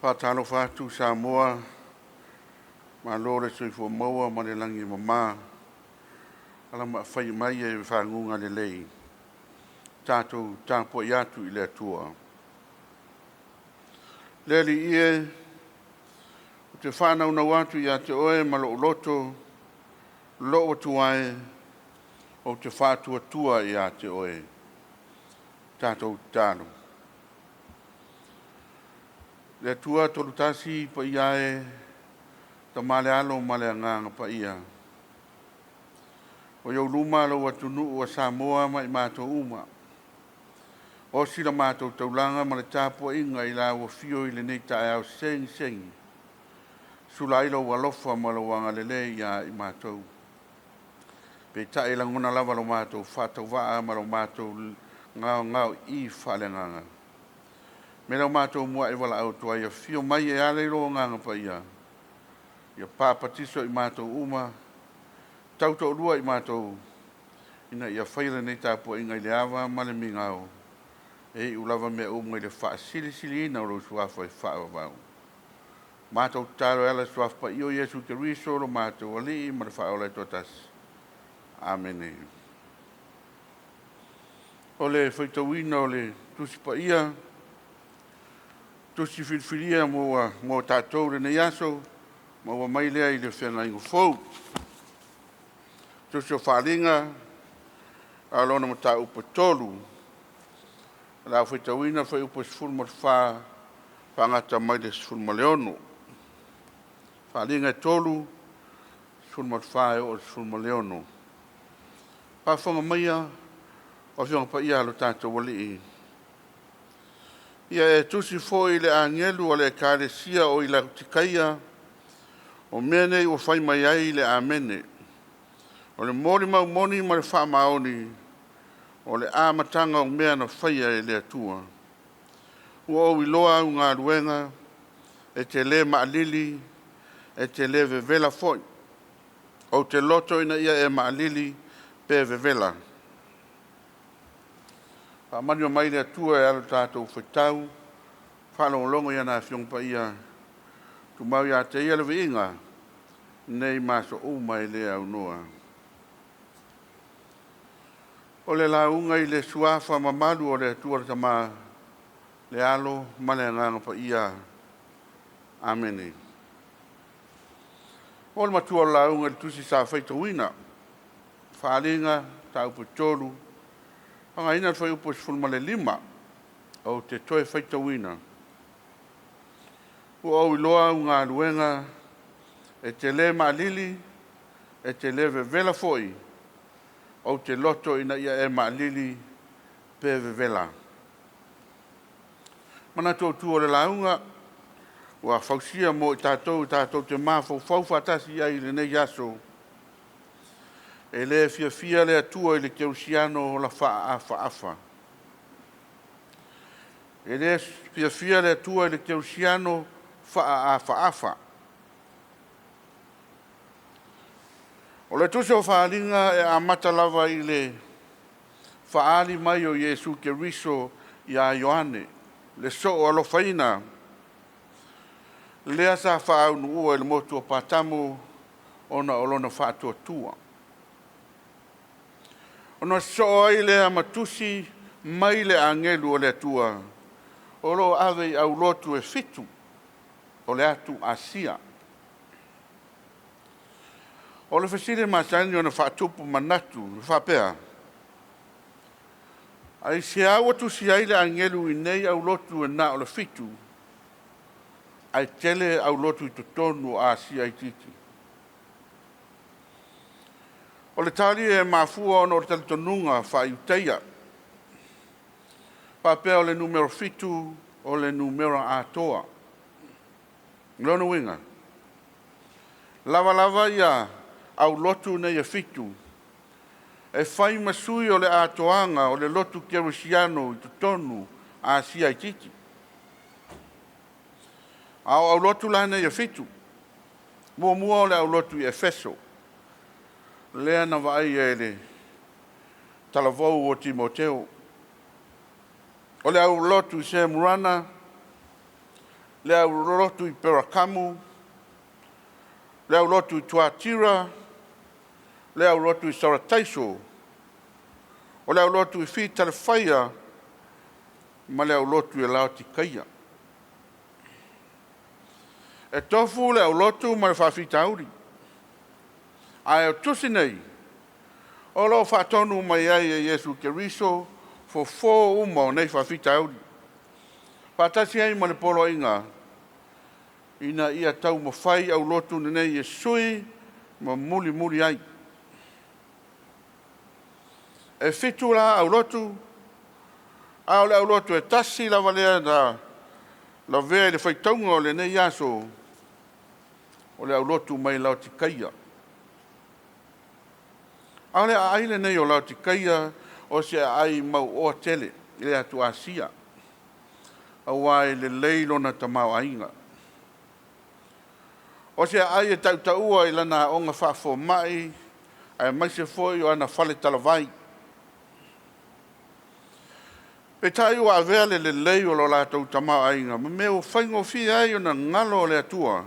Faatalofa atu Samoa, malo le soifua maua ma le lagi e mama. Ala ma mai e faguga lelei, tatou tapuai atu i le Atua. Le Alii e, ou te faanaunau atu ia te oe ma lou loto, lou Atua e, ou te faatuatua ia te oe. Tatou tatalo. Le Atua tolu tasi paia e, Tama le Alo ma le Agaga Paia. O i ou luma lou atunuu a Samoa ma i matou uma. Osi la matou taulaga ma le tapuaiga i lau afio i lenei taeao segisegi. Sula ai lou alofa ma lou agalelei ia i matou. Peitai e lagona lava lo matou faatauvaa ma lo matou gaogaoii faaleagaga. Me lau matou muai valaau atu ai, afio mai e ala i lou Agaga Paia, ia papatiso i matou uma, tautoalua i matou, ina ia faia lenei tapuaiga i le ava ma le migao, e iu lava mea uma i le faasilisiliina o lou suafa e faavavau. Matou tatalo e ala i le suafa paia o Iesu Keriso lo matou Alii ma le Faaola e toatasi. Amene. O le faitauina o le Tusi Paia, tusi filifilia mo tatou lenei aso, maua mai lea i le Feagaiga Fou. Tusi o Faaaliga, a o lona mataupu e 3. O le a faitauina le fuaiupu e 14 faagata mai le 16. Faaaliga e 3, 14 e oo i le 16. Faafofoga maia o Afioga Paia a lo tatou Alii. Ia e tusi foi i le agelu o le Ekalesia o i Lautikaia, o mea nei ua fai mai ai le Amene. O le molimau moni ma le faamaoni, o le amataga o mea na faia e le Atua. Ua ou iloa au galuega, e te le maalili, e te le vevela foi. Ou te loto ina ia e maalili pe vevela. Faamanuia mai le Atua e ala i lo tatou faitau, faalogologo i ana Afioga Paia, tumau ia te Ia le viiga, nei ma aso uma e le aunoa. O le lauga i le suafa mamalu o le Atua le Tama, le Alo ma le Agaga Paia. Amene. O le matua o le lauga i le tusi sa faitauina, Faaaliga mataupu e 3, faaaogaina le fuaiupu e 15, ou te toe faitauina. Ua ou iloa au galuega, e te le maalili, e te le vevela foi, ou te loto ina ia e maalili pe vevela. Manatu autu o le lauga, ua fausia mo i tatou e tatou te mafaufau faatasi ai i lenei aso, e le fiafia le Atua i le kerisiano ola faaafaafa. E le fiafia le Atua i le kerisiano faaafaafa. O le tusi o Faaaliga e amata lava i le faaali mai o Iesu Keriso ia Ioane, le soo alofaina, lea sa faaunuua i le motu o Patamo ona o lona faatuatua. Ona sosoo ai lea ma tusi mai le agelu o le Atua, o lo o ave i aulotu e 7 o le atu Asia. O le fesili masani ona faatupu manatu e faapea, aisea ua tusi ai le agelu i nei aulotu e na o le 7, ae tele aulotu i totonu o Asia itiiti? O le tali e mafua ona o le talitonuga faa-Iutaia, faapea o le numera 7 o le numera atoa. O lona uiga, lava lava ia aulotu nei e 7, e fai ma sui o le atoaga o le lotu kerisiano i totonu Asia itiiti. A o aulotu la nei e 7, muamua o le aulotu i Efeso, lea na vaaia e le talavou o Timoteo. O le aulotu i Semurana, Le aulotu i Perakamu, le aulotu i Tuatira, le aulotu i Sarataiso, o le aulotu i Fitalefaia ma le aulotu e Laotikaia. E tofu le aulotu ma le faafitauli. Ae o tusi nei, o lo o faatonu mai ai e Iesu Keriso fofo uma o nei faafitauli. Faatasi ai ma le poloaiga ina ia taumafai aulotu nei e sui ma mulimuli ai. E 7 la aulotu, a o le aulotu e tasi lava lea na lavea i le faitauga o lenei aso, o le aulotu mai Laotikaia. A o le aai lenei o Laotikaia o se aai mauoa tele i le atu Asia, aua e lelei lona tamaoaiga. O se aai e tautaua i lana aoga faafomai, aemaise foi o ana faletalavai. Peitai ua avea le lelei o lo latou tamaoaiga ma mea ua faigofie ai ona galo le Atua,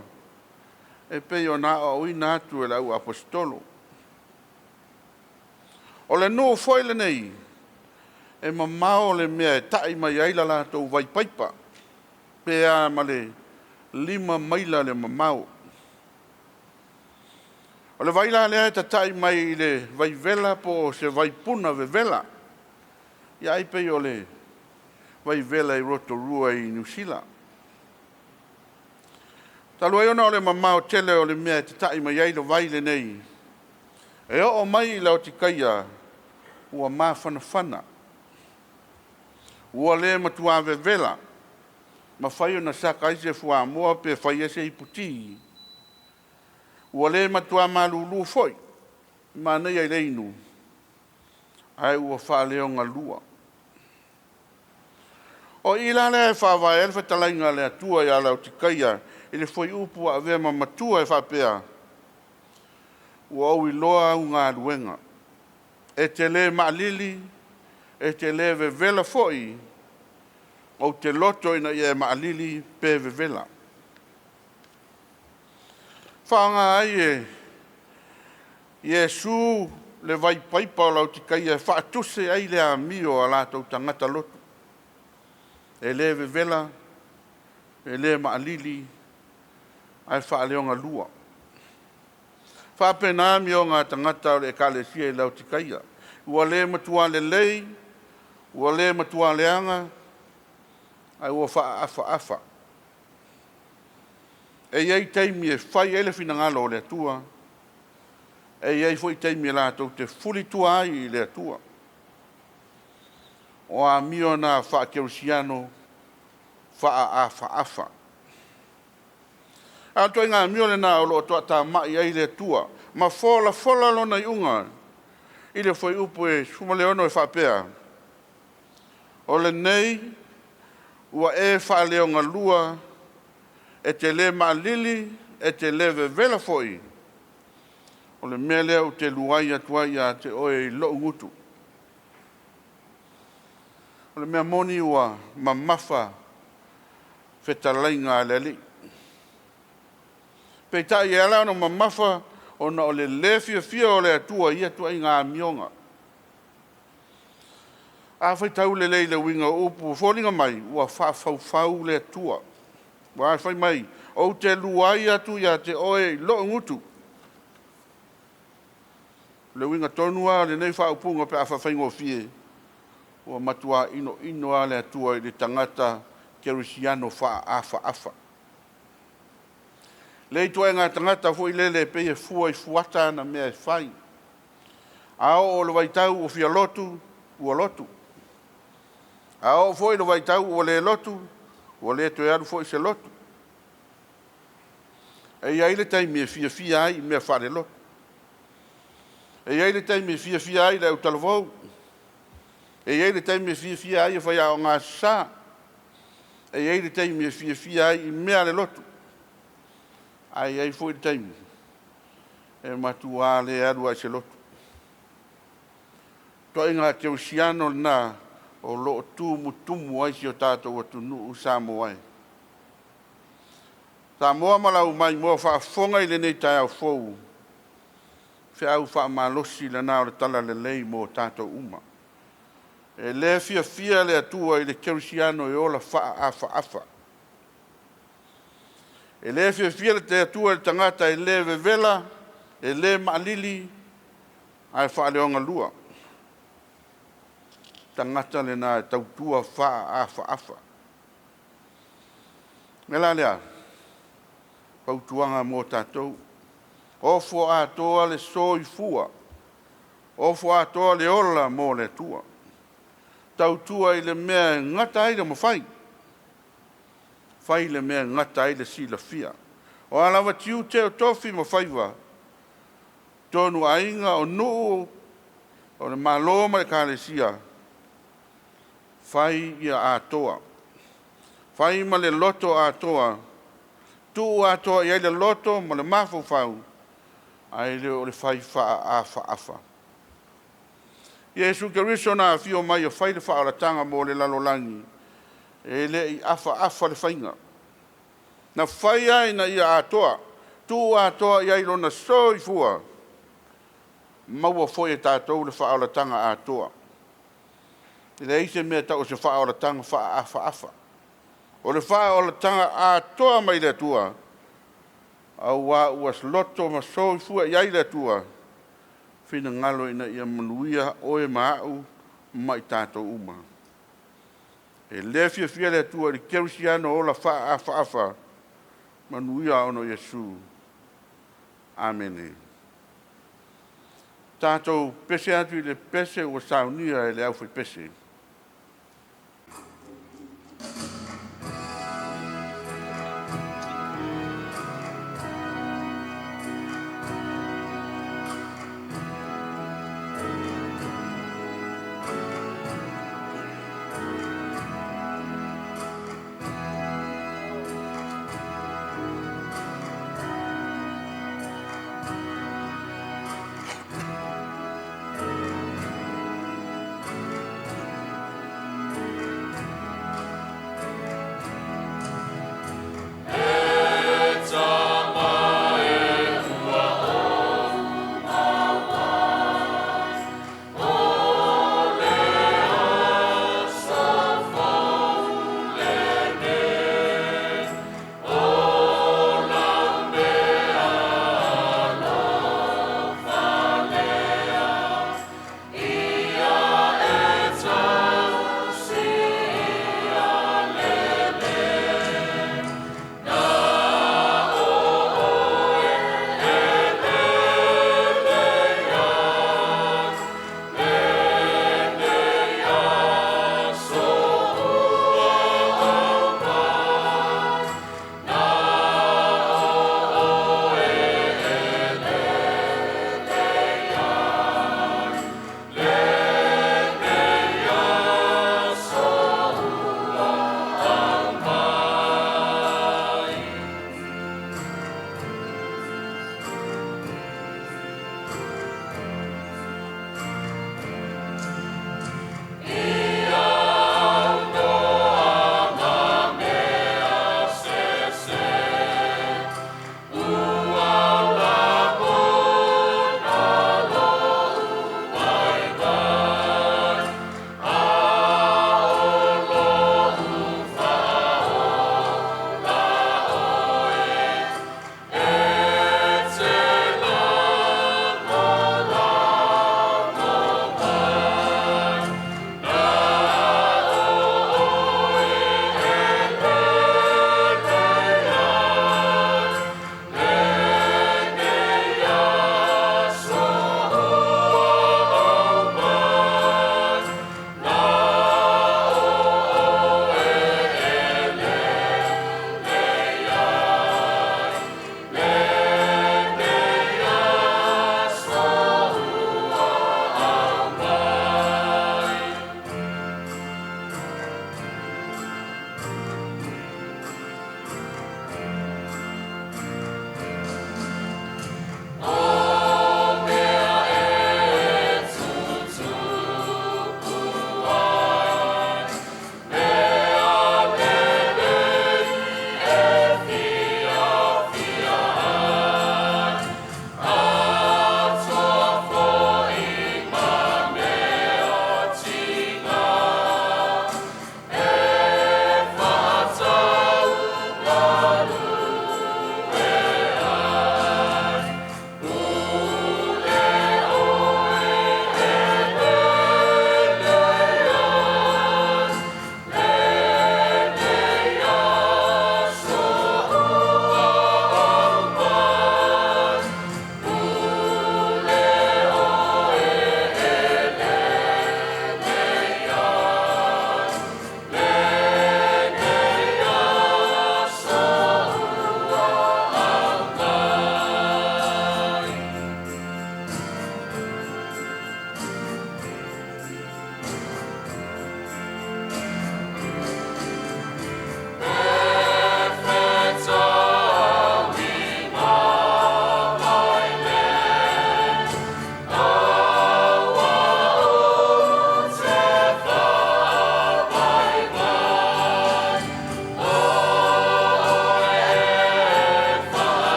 e pei ona aoaoina atu e le au aposetolo. O le nuu foi lenei, e mamao le mea e tai mai ai la latou vaipaipa, pe a ma le 5 maila le mamao. O le vai la lea e tatai mai i le vaivela po o se vaipuna vevela. Ia ai pei o le vaivela i Rotorua i Niu Sila. Talu ai ona o le mamao tele o le mea e tatai mai ai le vai lenei, e oo mai i Laotikaia ua mafanafana, ua le matua vevela, mafai ona saka ai se fuamoa pe fai ai se iputi. Ua le matua malulu foi, manaia i le inu, ae ua faaleogalua. O i la lea e faavae ai le fetalaiga a le Atua ia Laotikaia i le fuaiupu ua avea ma matua e faapea, ua ou iloa au galuega, e te le maalili, e te le vevela foi, ou te loto ina ia e maalili pe vevela. Faaaoga ai e Iesu le vaipaipa o Laotikaia e faatuse ai le amio a latou tagata lotu. E le vevela, e le maalili, ae faaleogalua. Faapena amioga a tagata o le ekalesia i Laotikaia. Ua le matua lelei, ua le matua leaga, ae ua faaafaafa. E i ai taimi e fai ai le finagalo o le Atua, e i ai foi taimi e latou te fulitua ai i le Atua. O amio na faakerisiano faaafaafa. A o le ituaiga amio lena o lo o toatamai ai le Atua ma folafola lona iuga i le fuaiupu e 16 e faapea, o lenei ua e faaleogalua, e te le maalili, e te le vevela foi, o le mea lea ou te luai atu ai ia te oe i lou gutu. O le mea moni ua mamafa fetalaiga a le Alii. Peitai e ala ona mamafa ona o le le fiafia o le Atua i ia ituaiga amioga. A faitau lelei i le uiga o upu, e foliga mai ua faafaufau le Atua. Aua fai mai, ou te luai atu ia te oe i lou gutu. O le uiga tonu lava o lenei faaupuga pe a faafaigofie, ua matua inoino lava le Atua i le tagata kerisiano faaafaafa. Le ituaiga tagata foi lele e pei e fua i fuata ana mea e fai. A oo i le vaitau ua fia lotu, ua lotu. A oo foi i le vaitau ua le lotu, ua le toe alu foi i se lotu. E i ai le taimi e fiafia ai i mea faalelotu. E i ai le taimi e fiafia ai i le autalavou. E i ai le taimi e fiafia ai e faiaoga Aso Sa. E i ai le taimi e fiafia ai i mea a le lotu. Ae i ai foi le taimi e matua le alu lava i se lotu. Ituaiga kerisiano lena o lo o tumutumu ai si o tatou atunuu Samoa e. Samoa ma lau maimoa faafofoga i lenei taeao fou, feau faamalosi lena o le talalelei mo tatou uma. E le fiafia le Atua i le kerisiano e ola faaafaafa. E le fiafia le Atua i le tagata e le vevela, e le maalili, ae faaleogalua. Tagata lena e tautua faaafaafa. O le mea la lea, fautuaga mo tatou, ofo atoa le soifua, ofo atoa le ola mo le Atua. Tautua i le mea e gata ai le mafai, fai le mea e gata ai le silafia. O a lava tiute o tofi ma faiva, totonu o aiga, o nuu, o le Malo ma Ekalesia, fai ia atoa. Fai ma le loto atoa, tuu atoa i ai le loto ma le mafaufau, ae le o le fai faaafaafa. Iesu Keriso na afio mai e fai le faaolataga mo le lalolagi, e le i afaafa le faiga. Na fai lava ina ia atoa, tuu atoa i ai lona soifua, maua foi e tatou le faaolataga atoa. E leai se mea e tau o se faaolataga faaafaafa. O le faaolataga atoa mai le Atua, aua ua loto ma soifua i ai le Atua, finagalo ina ia manuia oe ma au ma i tatou uma. E le fiafia le Atua i le kerisiano ola faaafaafa. Manuia ona o Iesu. Amene. Tatou pese atu i le pese ua saunia e le aufaipese.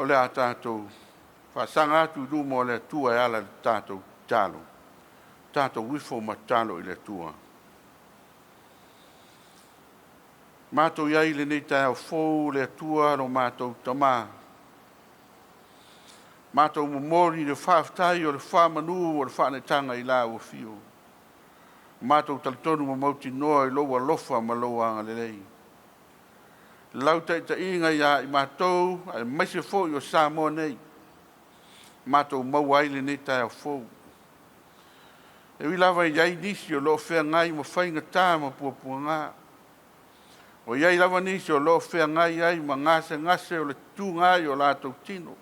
le a tatou faasaga atu i luma o le Atua e ala i le tatou tatalo. Tatou ifo ma tatalo i le Atua. Matou i ai i lenei taeao fou le Atua lo matou Tamā. Matou momoli le faafetai o le faamanu o le faaneetaga i lau afio. Matou talitonu ma mautinoa i lou alofa ma lou agalelei. Lau taitaiga ia i matou aemaise foi o Samoa nei, matou maua ai lenei taeao fou. E ui lava i ai nisi o lo o feagai ma faigata ma puapuaga, o i ai lava nisi o lo o feagai ai ma gasegase o le tutuga ai o latou tino.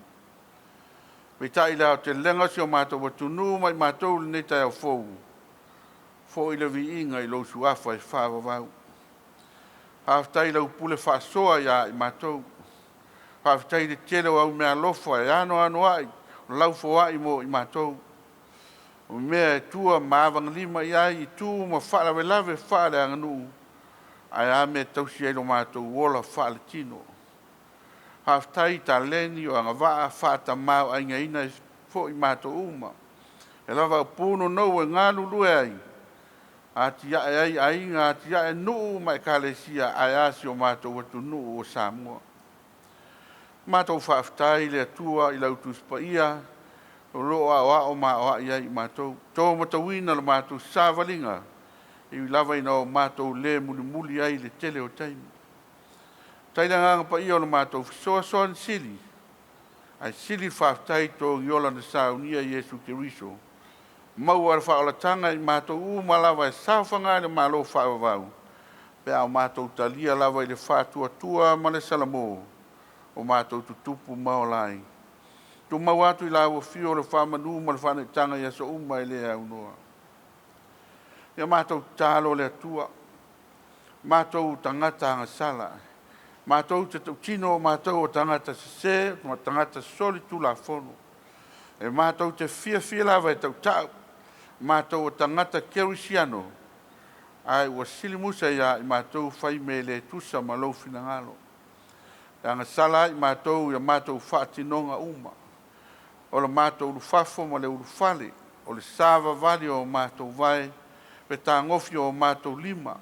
Peitai i le aotelega o si o matou atunuu ma i matou i lenei taeao fou, foi le viiga i lou suafa e faavavau. Faafetai i lau pule faasoa ia i matou. Faafetai i le tele o au meaalofa e anoanoai o lau foai mo i matou. O mea e tua ma avagalima i ai i tu ma faalavelave faaleaganuu, ae a mea e tausi ai lo matou ola faaletino. Faafetai i taleni o agavaa faatamāo'aigaina ai foi matou uma, e lava punonou e galulue ai, atia'e ai aiga, atia'e nuu ma ekalesia, ae a si o matou atunuu o Samoa. Matou faafetai i le Atua i lau Tusi Paia o lo o aoao ma aoai ai i matou, tōmatauina le matou savaliga, e ui lava ina o matou le mulimuli ai i le tele o taimi. Faafetai i le Agaga Paia o le matou fesoasoani sili, ae sili le faafetai i togiola na saunia e Iesu Keriso, maua le faaolataga i matou uma lava e saofaga i le Malo faavavau, pe a o matou talia lava i le faatuatua ma le salamo o matou tutupu ma ola ai. Tumau atu i lau afio le faamanu ma le faaneetaga i aso uma e le aunoa. Ia matou tatalo le Atua, matou tagata agasala, matou te tautino o matou o tagata sese ma tagata solitulafono. E matou te fiafia lava e tautau, matou o tagata kerisiano, ae ua silimusa ia i matou faimea le tusa ma lou finagalo. E agasala ai matou ia matou faatinoga uma, o le matou ulufafo ma le ulufale, o le savavali o matou vae, fetagofi o matou lima,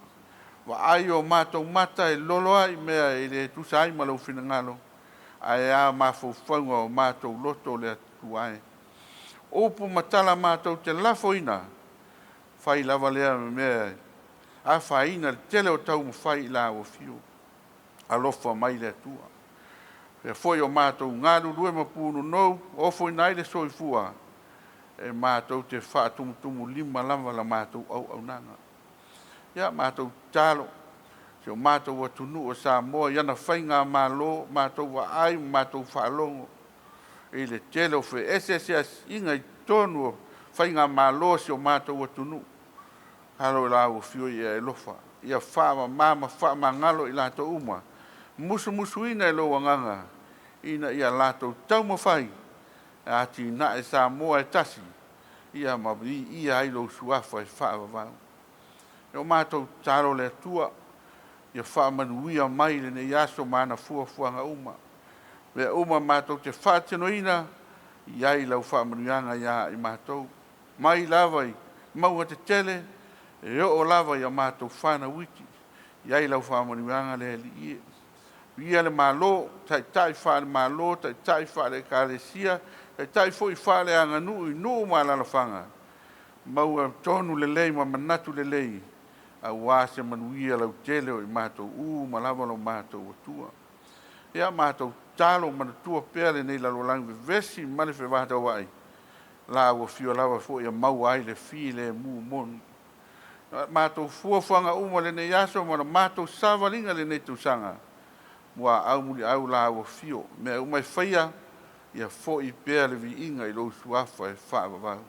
vaai o matou mata e lolo ai mea e le tusa ai ma lou finagalo, ae a mafaufauga o matou loto le Atua e. Upu ma tala matou te lafoina, fai lava lea mea e afaina le tele o taumafai i lau afio. Alofa mai le Atua. Faapea foi o matou galulue ma punonou, ofoina ai le soifua, e matou te faatumutumulima lava la matou auaunaga. Ia matou tatalo, si o matou atunuu o Samoa i ana faigamalo, matou vaai ma matou faalogo i le tele o feeseeseaiga i totonu o faigamalo a si o matou atunuu. Alo i lau afio ia e alofa, ia faamama ma faamagalo i latou uma, musumusuina e lou agaga, ina ia latou taumafai e atinae Samoa e tasi, ia ma viia ai lou suafa e faavavau. E o matou tatalo le Atua, ia faamanuia mai lenei aso ma ana fuafuaga uma. Mea uma matou te faatinoina, i ai lau faamanuiaga ia i matou. Mai lava i mauga tetele, e oo lava ia matou fanau iti, i ai lau faamanuiaga le Alii e. Viia le Malo, taitai faale-Malo, taitai faale-Ekalesia, taitai foi faaleaganuu i nuu ma alaalafaga, maua tonu lelei ma manatu lelei, aua se manuia lautele o i matou uma lava lo matou Atua. Ia matou tatalo manatua pea lenei lalolagi vevesi ma le fevataua'i, lau afio lava foi e maua ai le filemu moni. Matou fuafuaga uma i lenei aso ma le matou savaliga i lenei tausaga, muaau muliau lau afio, mea uma e faia, ia foi pea le viiga i lou suafa e faavavau.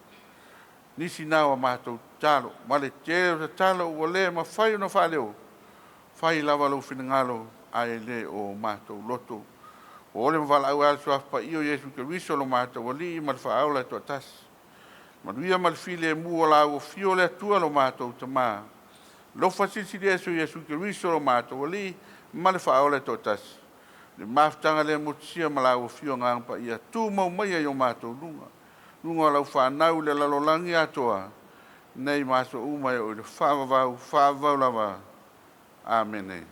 Nisi na o a matou tatalo, ma le tele o tatalo ua le mafai ona faaleo, fai lava lou finagalo ae le o matou loto. Ua ole ma valaau ai le Suafa Paia o Iesu Keriso lo matou Alii ma le Faaola e toatasi. Manuia ma le filemu o lau afio le Atua lo matou Tamā, alofa silisili ese o Iesu Keriso lo matou Alii ma le Faaola e toatasi. Le mafutaga lea motusia ma lau afio Agaga Paia, tumau maia i o matou luga, luga o lau fanau i le lalolagi atoa, nei ma aso uma e oo i le faavavau, faavavau lava. Amene.